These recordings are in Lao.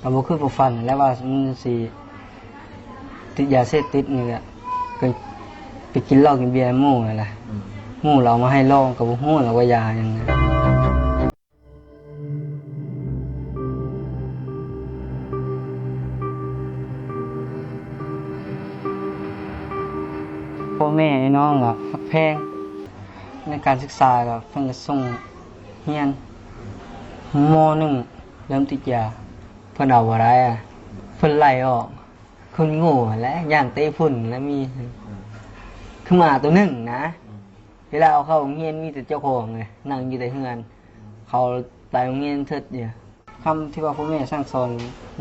ກໍບໍ່ຄິດບໍ່ຝັນແຫຼະວ່າມັນຊິຕິດຢາເສບຕິດນີ້ແຫຼະ ກໍໄປກິນເຫຼົ້າກິນເບຍນຳໝູ່ຫັ້ນແຫຼະ. ອືມ ໝູ່ລາວເອົາມາໃຫ້ລອງ ກໍບໍ່ຮູ້ລະວ່າຢາຫຍັງ. ພໍ່ແມ່ອ້າຍນ້ອງກໍຮັກແພງ ໃນການສຶກສາກໍເພິ່ນກໍສົ່ງຮຽນ ມໍໜຶ່ງ ເລີ່ມຕິດຢາ ເພິ່ນເອົາບໍ່ໄດ້ ເພິ່ນໄລ່ອອກ ຄົນໂງ່ຫັ້ນແຫຼະ ຍ່າງເຕະຝຸ່ນແລ້ວມີ ອືມ ຄືໝາໂຕໜຶ່ງນະ ອືມ ເວລາເອົາເຂົ້າໂຮງຮຽນມີແຕ່ເຈົ້າຂອງເລີຍ ນັ່ງຢູ່ແຕ່ເຮືອນ ເຂົາໄປໂຮງຮຽນເທີດຢູ່. ຄຳທີ່ວ່າພໍ່ແມ່ສັ່ງສອນ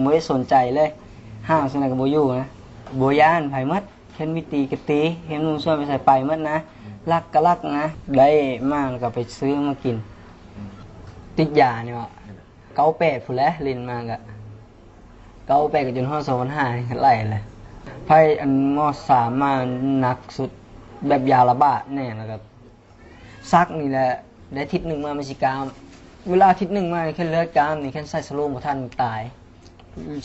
ບໍ່ໄດ້ສົນໃຈເລີຍ ຫ້າມສ່ຳໃດກໍບໍ່ຢູ່ນະ ບໍ່ຢ້ານໃຜໝົດ ຄັນມີຕີກໍຕີ ເຫັນໝູ່ຊວນໄປໃສໄປໝົດນະ ລັກກໍລັກນະ ໄດ້ມາແລ້ວກໍໄປຊື້ມາກິນ ອືມ ຕິດຢານີ້ຫວາ ເກົ້າແປດພຸ້ນແຫຼະ ຫຼິ້ນມາກະເກົ້າແປດ ກໍຈົນຮອດສອງພັນຫ້າ ໄລ່ແຫຼະ ໄພອັນ ມໍສາມ ມາໜັກສຸດ ແບບຢາລະບາດແນ່ ແລ້ວກໍສັກນີ້ແຫຼະ ໄດ້ທິດໜຶ່ງມາມັນຊິກ້າມ ເວລາທິດໜຶ່ງມານີ້ ຄັນເລືອດກ້າມນີ້ ຄັນໃສ່ສະໂລມບໍ່ທັນຕາຍ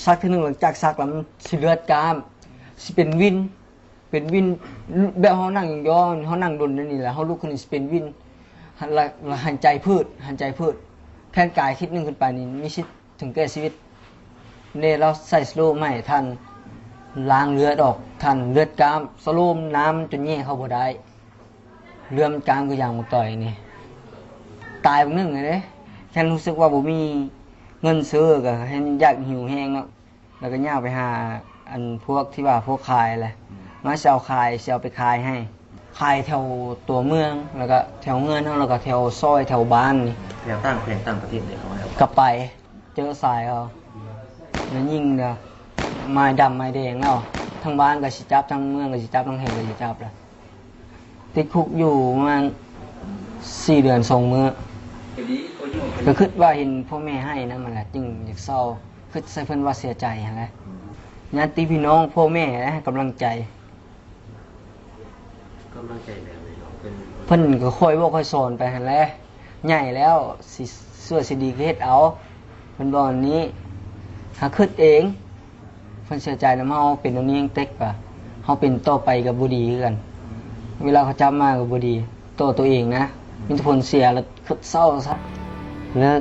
ສັກທີໜຶ່ງ ຫຼັງຈາກສັກແລ້ວມັນຊິເລືອດກ້າມ ຊິເປັນວິນ ເປັນວິນ ແບບເຮົານັ່ງຍອງໆ ເຮົານັ່ງດົນແນວນີ້ແຫຼະ ເຮົາລຸກຂຶ້ນນີ້ຊິເປັນວິນ ແລ້ວ ແລ້ວຫາຍໃຈຜືດ ຫາຍໃຈຜືດ ແຂນກາຍທິດໜຶ່ງຂຶ້ນໄປນີ້ມີສິດເຖິງແກ່ຊີວິດເດ້. ລາວໃສ່ສະໂລມໃຫ້ທ່ານ ລ້າງເລືອດອອກ ທ່ານ ເລືອດກ້າມ ສະໂລມນ້ຳຈົນແຍ່ເຂົ້າບໍ່ໄດ້ ເລືອດມັນກ້າມຄືຢາງໝາກຕ່ອຍນີ້ ຕາຍບັກໜຶ່ງເດ້. ຄັນຮູ້ສຶກວ່າບໍ່ມີເງິນຊື້ ກໍເຫັນຢາກຫິວແຮງເນາະ ແລ້ວກໍຍ່າງໄປຫາອັນພວກທີ່ວ່າພວກຂາຍແຫຼະ ອືມ ມາຊິເອົາຂາຍ ຊິເອົາໄປຂາຍໃຫ້ ຂາຍແຖວຕົວເມືອງ ແລ້ວກໍແຖວເຮືອນເຮົາ ແລ້ວກໍແຖວຊອຍແຖວບ້ານນີ້ ແຖວຕ່າງແຂວງຕ່າງປະເທດເດ້ ເຂົາໃຫ້ເອົາ ກໍໄປເຈີສາຍເຂົາ ແລ້ວຍິ່ງນະ ໝາຍດຳໝາຍແດງແລ້ວ ທາງບ້ານກໍຊິຈັບ ທາງເມືອງກໍຊິຈັບ ທາງແຂວງກໍຊິຈັບແລ້ວ. ຕິດຄຸກຢູ່ປະມານສີ່ເດືອນສອງມື້ ກໍຄິດວ່າເຫັນພໍ່ແມ່ໄຫ້ນຳຫັ້ນແຫຼະ ຈຶ່ງຢາກເຊົາ ຄິດໃສ່ເພິ່ນວ່າເສຍໃຈຫັ້ນແຫຼະ. ຍາດຕິພີ່ນ້ອງ ພໍ່ແມ່ໃຫ້ກຳລັງໃຈ ກຳລັງໃຈແບບໃດເນາະ? ເພິ່ນ ເພິ່ນກໍຄ່ອຍບອກຄ່ອຍສອນໄປຫັ້ນແຫຼະ ໃຫຍ່ແລ້ວ ຊິຊົ່ວຊິດີກໍເຮັດເອົາ ເພິ່ນບອກອັນນີ້ ຫາຄິດເອງ ເພິ່ນເສຍໃຈນຳເຮົາ ເປັນແນວນີ້ຍັງເຕັກວ່າ ເຮົາເປັນຕໍ່ໄປກໍບໍ່ດີຄືກັນ ເວລາເຂົາຈັບມາກໍບໍ່ດີຕໍ່ຕົວເອງນະ ມີແຕ່ຜົນເສຍ ແລ້ວຄິດເສົ້າຊະ ເລີກ.